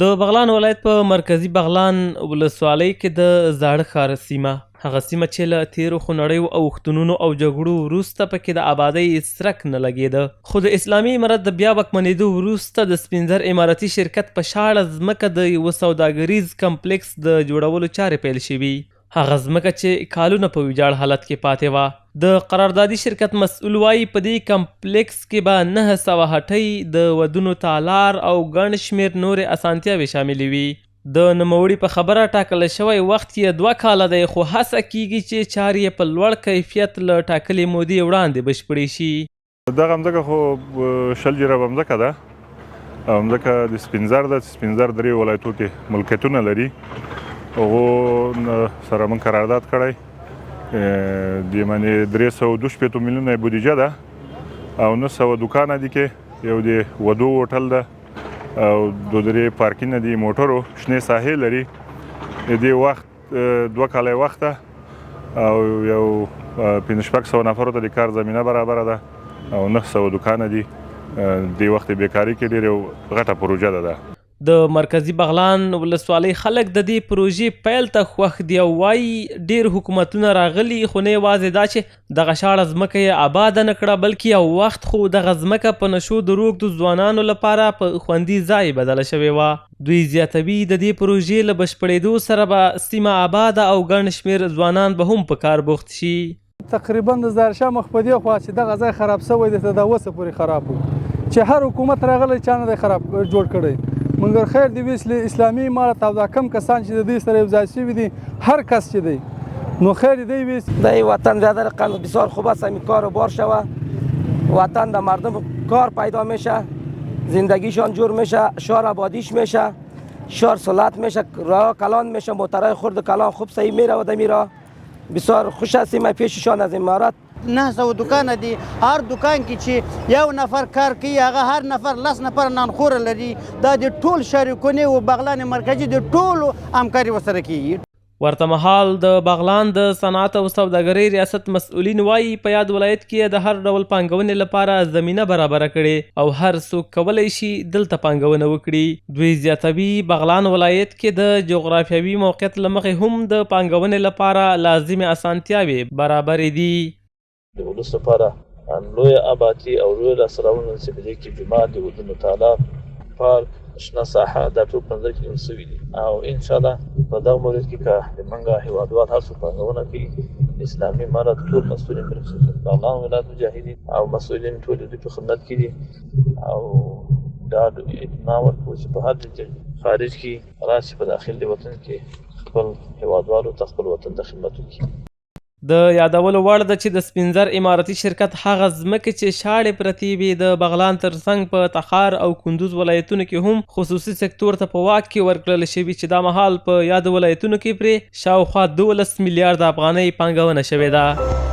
د بغلان ولایت په مرکزي بغلان ولسوالۍ کې د زاړه ښار سیمه، هغه سیمه چې له تېرو خونړیو اوښتونونو او جګړو وروسته پکې د ابادۍ څرک نه لګېده، خو د اسلامي امارت د بیا واکمنېدو وروسته د سپینزر امارتي شرکت په شاړه ځمکه د یوه سوداګریز کمپلیکس د جوړولو چارې پیل شوي. هغه ځمکه چې کالونه په ویجاړ حالت کې پاتې وه. د قراردادي شرکت مسؤل وايي، په دې کمپلیکس کې به 900 هټۍ، د ودونو تالار او ګڼ شمېر نورې اسانتیاوې شاملې وي. د نوموړي په خبره، ټاکل شوی وخت یې 2 کاله دی، خو هڅه کېږي چې چارې یې په لوړ کیفیت له ټاکلې مودې وړاندې بشپړې شي. دغه مځکه خو 20 جریبه مځکه ده او مځکه د سپینزر ده چې سپینزر درې ولایتو کې ملکیتونه لري. هغو سره موږ قرارداد کړی د معنی 362 میلیونه بودیجه ده او 900 دوکانه دي کې یو د ودو هوټل ده او دوه درې پارکینګ دي، موټرو شنې ساحې لري. د دې وخت 2 کاله وخت ده او یو 500-600 نفرو ته د کار زمینه برابره ده او 900 دوکانه دي. د وخت بیکاری کې ډېر یو غټه پروژه ده. د مرکزي بغلان ولسوالۍ خلک د دې پروژې پیل ته خوښ دي او وايي، ډېر حکومتونه راغلي، خو نه یوازې دا چې دغه شاړه ځمکه یې آباده نه کړه، بلکې یو وخت خو دغه ځمکه په نشو د روږدو ځوانانو لپاره په خوندي ځای بدله شوې وه. دوی زیاتوي، د دې پروژې له بشپړېدو سره به سیمه آباده او ګڼ شمېر ځوانان به هم په کار بوخت شي. تقریبا د ظاهرشاه مخ په دې خوا چې دغه ځای خراب شوی دی، تر دا اوسه پورې خراب و چې هر حکومت راغلی چا نه دی خراب جوړ کړی. مګر خیر دی وي اسلامي امارت او دا کم کسان چې د دوی سره یو ځای شوي دي، هر کس چې دی نو خیر دی وي. د وطن برادر قند بسیار خوب است، همین کار و بار شوه، وطن د مردم کار پیدا میشه، زندگیشان جور میشه، شهر آبادیش میشه، شهر سلط میشه، راه کلان میشه، موترهای خرد و کلان خوب صحیح میره و دمیرا بسیار خوش هستیم پیششان از امارت. 900 دوکانه دي، هر دوکان کې چې یو نفر کار کوي هغه هر نفر 10 نفر نانخوره لري. دا د ټول شریکونې او بغلان مرکزي د ټولو همکاري ورسره کیږي. ورته مهال د بغلان د صنعت او سوداګرۍ ریاست مسؤلین وايي، په یاد ولایت کې د هر ډول پانګونې لپاره زمینه برابره کړې او هر څوک کولی شي دلته پانګونه وکړي. دوی زیاتوي، بغلان ولایت کې د جغرافیوي موقعیت له مخې هم د پانګونې لپاره لازمې اسانتیاوې برابرې دي. د ولس لپاره لویه آبادي او لویه لاسته راوړنه چې په دې کې جومات، د ودونو تالار، پارک، شنه ساحه، دا ټول په نظر کې نیول شوي دي او انشاءالله په دغه مورد کې که د موږ هېوادوال هر څوک پانګونه کوي، اسلامي امارت ټول مسؤلین بالخصوص بغلان ولایت مجاهدین او مسؤلین ټول د دوی په خدمت کې دي او ډاډ اطمینان ورکوو چې په هر خارج کې راشي په داخل د وطن کې خپل هېوادوالو ته خپل وطن ته خدمت وکړي. د یادولو وړ ده چې د سپینزر امارتي شرکت هغه ځمکې چې شاړې پرتې وې، د بغلان ترڅنګ په تخار او کندوز ولایتونو کې هم خصوصي سکتور ته په واک کې ورکړل شوي چې دا مهال په یادو ولایتونو کې پرې شاوخوا 12 میلیارده افغانۍ پانګونه شوې ده.